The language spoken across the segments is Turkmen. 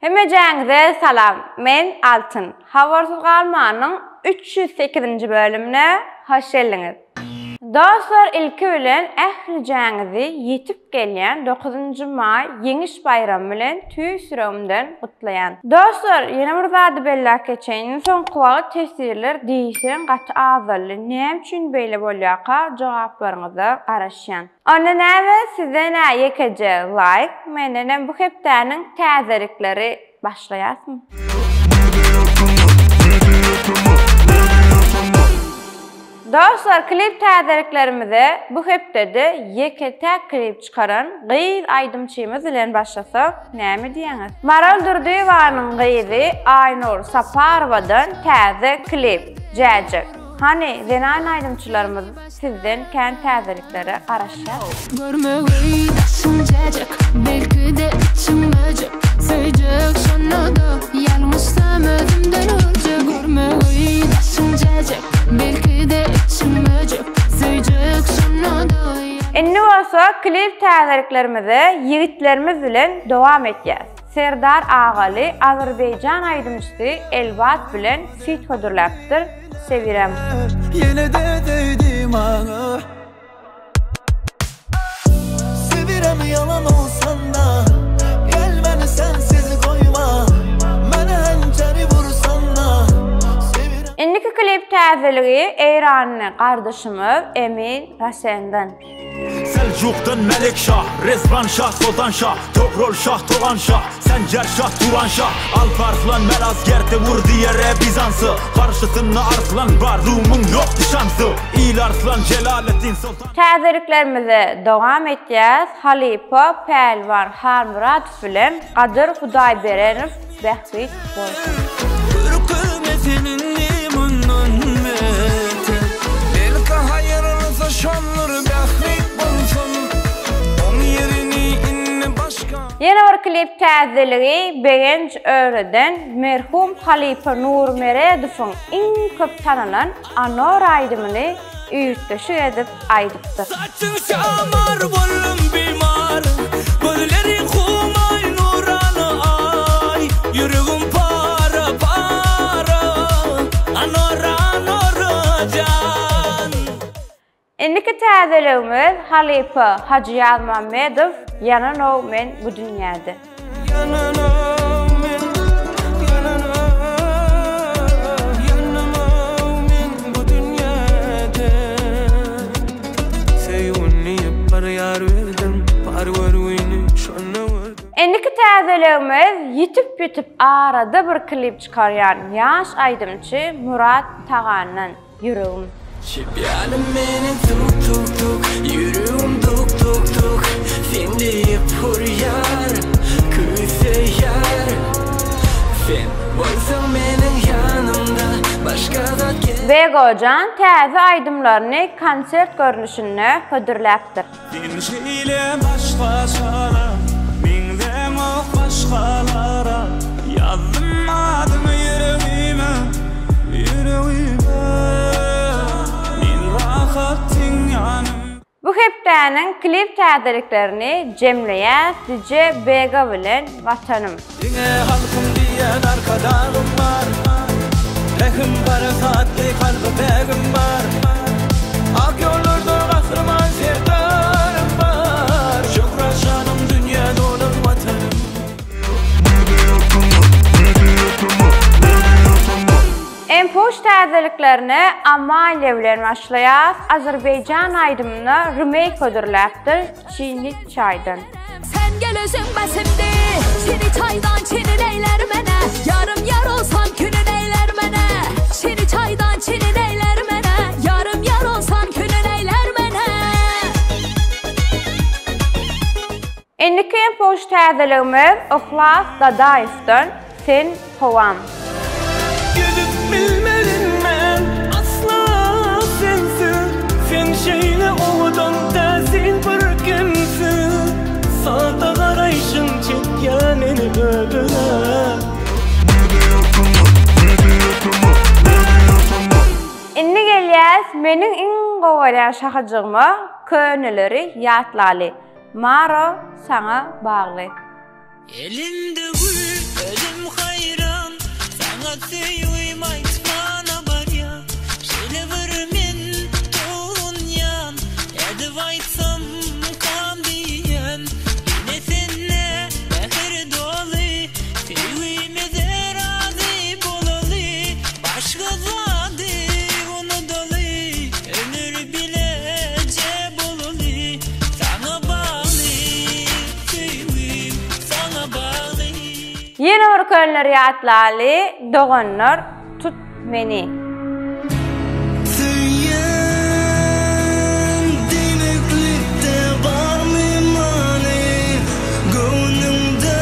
Hemmejäňize salam! Men Altyn. Habarsyz galmanyň 308-nji bölümine hoş geldiňiz! Dostlar ilki bilen ählijäňizi ýetip gelýän dokuzynjy maý Ýeňiş baýramy bilen tüýs ýüregimden gutlaýan. Dostlar ýene bir zady belläp geçeýin soňky wagt teswirler diýseň gaty azaldy näme üçin beýle bolýaka jogaplaryňyza garaşýan. Onda näme sizden-ä ýekeje laýk mendenem bu hepdäniň täzelikleri başlaýasmy? Dostlar klip täzeliklerimize bu hepdede ýeke-täk klip çykaran gyz aýdymçymyz bilen başlasak näme diýýäňiz? Maral Durdyýewanyň gyzy Aýnur Saparowadan täze klip, Jäjek. Hany zenan aýdymçylarymyz sizden kän täzeliklere garaşýas. Görmegeý daşyň jäjek, belki-de içiň möjek Söýjek şonda-da ýalňyşsam özümden görjek Görmegeý daşyň jäjek, belki-de içiň möjek Söýjek şonda-da Indi bolsa klip täzeliklerimize ýigitlerimiz bilen dowam etýäs. Serdar Agaly azerbaýjan aýdymçysy Elbat bilen feat hödürläpdir. Sevirem. Ýene-de degdi maňa. Sevirem ýalan olsanda Gel meni sensiz goýma Meni hanjary vursanda Sevirem. Indiki klip täzeligi eýranly gardaşymyz Emin Rasenden. Seljukdan Melik şah, Rezvan şah, Soltan şah, Togrol şah, Togan şah, Sencer şah, Turan şah, Alp Arslan Melazgert'i vurdy ýere Bizansy, Garşysynda arslan bar, Rumyň ýokdy şansy, Il Arslan Jelaleddin Soltan. Täzeliklerimize dowam etýäs, halypa Pälwan Halmyradow bilen Gadyr Hudaýberenow bähbit bolsun. Ürküme seninli mundan beter Belki haýyrlysy şoldur bähbit bolsun Oň ýerini indi başga. Ýene bir klip täzeligi Begenç Öreden merhum halypa Nury Meredowyň iň köp tanalan Anor aýdymyny üýtgeşik edip aýdypdyr. Saçyň şamar boldum bimar Gözleriň humaý nurana aý Ýüregim para para Anor anor jan. Indiki täzeligimiz halypa Hajy Ýazmammedow Ýananow men bu dünýäde. Ýananow men ýananow Ýananow men bu dünýäde Söýgün diýip bir ýar berdiň Bar görgüni şonda gördüm. Indiki täzeligimiz ýitip-ýitip arada bir klip çykarýan ýaş aýdymçy Murat Tagandan. Ýüregim. Çep ýanym meniň tuk tuk tuk Ýüregim duk duk duk Sen diýip urýar Küýseýär Sen bolsaň meniň ýanymda Başga zat gerek Begojan täze aýdymlaryny konsert görnüşinde hödürläpdir. Sen şeýle başgaçalar, meňzäňok başgalara Ýazdym adyňy ýüregime, ýüregime Men rahat seň ýanyňda. Bu hepdäniň klip täzeliklerini jemleýäs DJ Bega bilen Watanym. Diňe halkym diýen Arkadagym bar, Pähim-parasatly kalby pägim bar, Ak ýollarda Gahryman Serdarym bar, Şöhrat-şanym dünýä dolan Watanym. Empuş täzeliklerine Amalia bilen başlaýas, Azerbaýjan aýdymyna remake hödürläpdir Çinli çaýdan. Sen geleseň besimdi Çini çaýdan çinin eýler menä Ýarym ýar olsam künün eýler menä Çini çaýdan çinin eýler menä Ýarym ýar olsam künün eýler menä. Indiki empuş täzeligimiz Yhlas Dadaýewden Sen howam. Gezip bilmerin men asla sensiz Sen şeýle owadan täsin bir kemsiz Sada garaýşyň çekýär meni özüne. Indi gelýäs meniň iň gowy görýän şahajygyma köneleri ýatlaly. Maro saňa bagly. Elimde gül, özüm haýran, Saňa söýgim aýtmana barýan. Şeýle bir men tolgunýan, Nädip aýtsam kam diýýän. Ine sende mähir doly, Söýgimize razy bolaly. Başga zady unudaly, Ömür bileje bolaly. Saňa bagly söýgim, saňa bagly. Ýene bir könleri ýatlaly, doganlar, tut meni. Söýýän diýmeklikde barmy many, Göwnüňde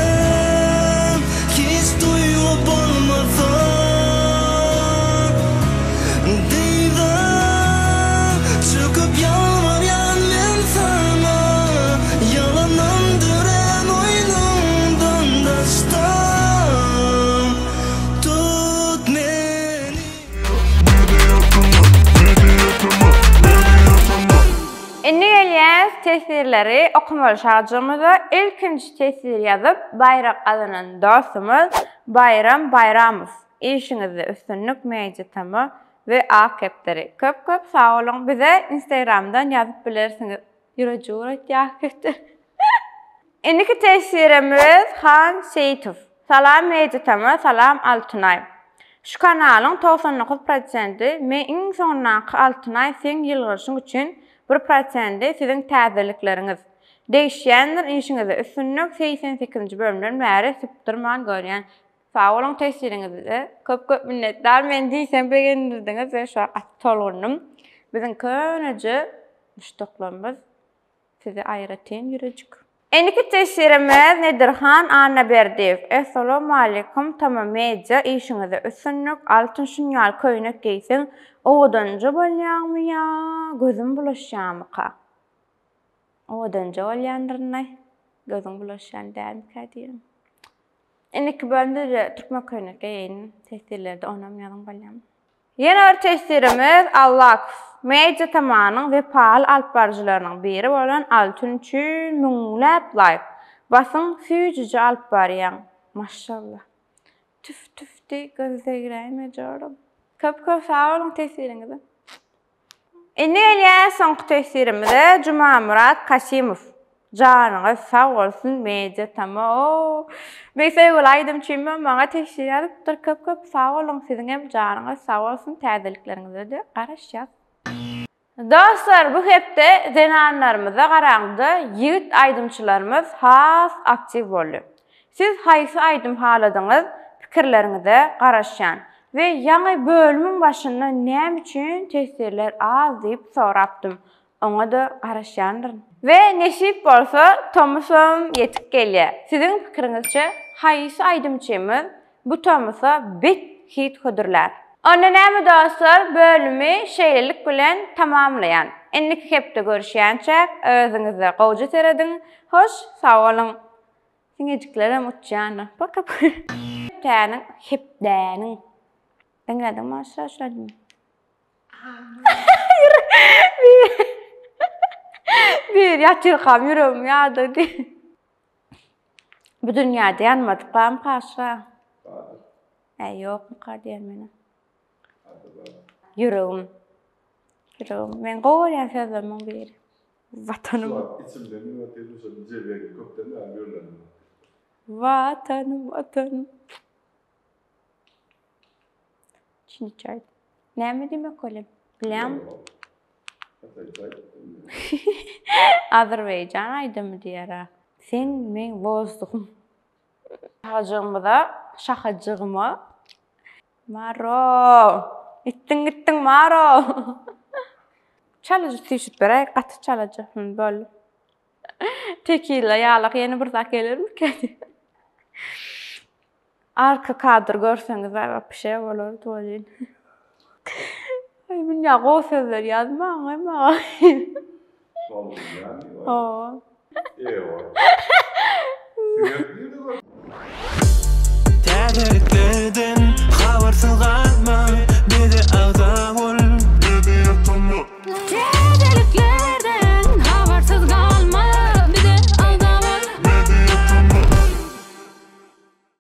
hiç duýgy bolmasa. Dyza çöküp ýalbarýan men saňa, Ýalandan dörän oýnuňdan daşda tut meni. Indi gelýäs teswirleri okamaly şajygymyza. Ilkinji teswir ýazyp baýrak gazanan dostumyz Baýram Baýramow. Işiňizde üstünlik Media Tama we Ak kepderi. Köp köp sag boluň bize instagramdan ýazyp bilersiňiz. Ýürejik uratýa Ak kepderi. Indiki teswirimiz Han Seýitow. Salam Media Tama salam Altynaý. Şu kanalyň 99 prosenti me iň soňundaky Altynaý seň ýylgyrşyň üçin bir prosendi siziň täzelikleriňiz. Degişýändir işiňizde üstünlik 88-nji bölümden bäri sypdyrman görýän Sag boluň teswiriňize köp köp minnetdar meni diýseň begendirdiňiz we şu wagt gaty tolgundym. Biziň köneje muşdaklarymyz size aýratyn ýürejik. Indiki teswirimiz Nedirhan Annaberdiýew Essalawmaleýkum Tama Media işiňizde üstünlik Altyn şunýaly köýnek geýseň owadanja bolýaňmy ýa gözüm bulaşýamyka owadanja bolýandyrynlaý gözüň bulaşýan dälmikä diýýän. Indiki bölümde-de türkmen köýnek geýeýin. Teswirlerde onam ýazyň bolýamy? Ýene bir teswirimiz Allakow. Media Tamanyň wepaly alypbaryjylarynyň biri bolan Altyn üçin müňläp laýk. Basyň süýjüje alyp barýaň. Maşşallah. Tüf tüf diý göz degräýme joram. Köp köp sag boluň teswiriňize. Indi gelýäs soňky teswirimize Jumamyrat Kasymow. Janyňyz sag bolsun Media Tama oo. Meň söýgüli aýdymçymam maňa teswir ýazypdyr köp köp sag boluň siziňem janyňyz sag bolsun täzelikleriňize-de garaşýas. Dostlar bu hepde zenanlarymyza garaňda ýigit aýdymçylarymyz has aktiw boldy. Siz haýsy aýdym haladyňyz pikirleriňize garaşýan we ýaňy bölümiň başynda näme üçin teswirler az diýip sorapdym oňa-da garaşýandyryn. We nesip bolsa tomusam ýetip gelýär siziň pikiriňizçe haýsy aýdymçymyz bu tomusa bet hit hödürlär? Onda näme dostlar bölümi şeýlelik bilen tamamlaýan. Indiki hepde görüşýänçäk özüňize gowja serediň hoş sag boluň. Siňejiklerem uçýandyr. Paka Hepdäniň, hepdäniň. Diňlediňmi aşa şu aýdymy? Bir ýatyrkam ýüregim ýadady. Bu dünýäde ýanmadyk barmyka aşa? Bardyr. Äý ýokmyka diýen meni. Ýüregim. Ýüregim. Men gowy görýän sözlerimiň biri. Watanym. Şu wagt içimden ýüň otyr bu sözüň jebegi köpden bäri ýörlendim. Watanym watanym. Çinçe aýdym. Näme diýmek bolýar? Bilýäňmi? Azerbaýjan aýdymy diýer-ä. Sen meň wozduhym. Şahajygymyza, şahajygyma. Maro! Gitdiň, gitdiň, Maro! Çalaja süýşüp beräý, gaty çalaja. Hüm, boldy. Tekila ýalak ýene bir zat gelermikä? Arka kadr görseňiz wapşe bolardy welin. Aý münýä gowy sözler ýazmaň aý maňa. Hawa. Täzeliklerden habarsyz galma bize agza bol.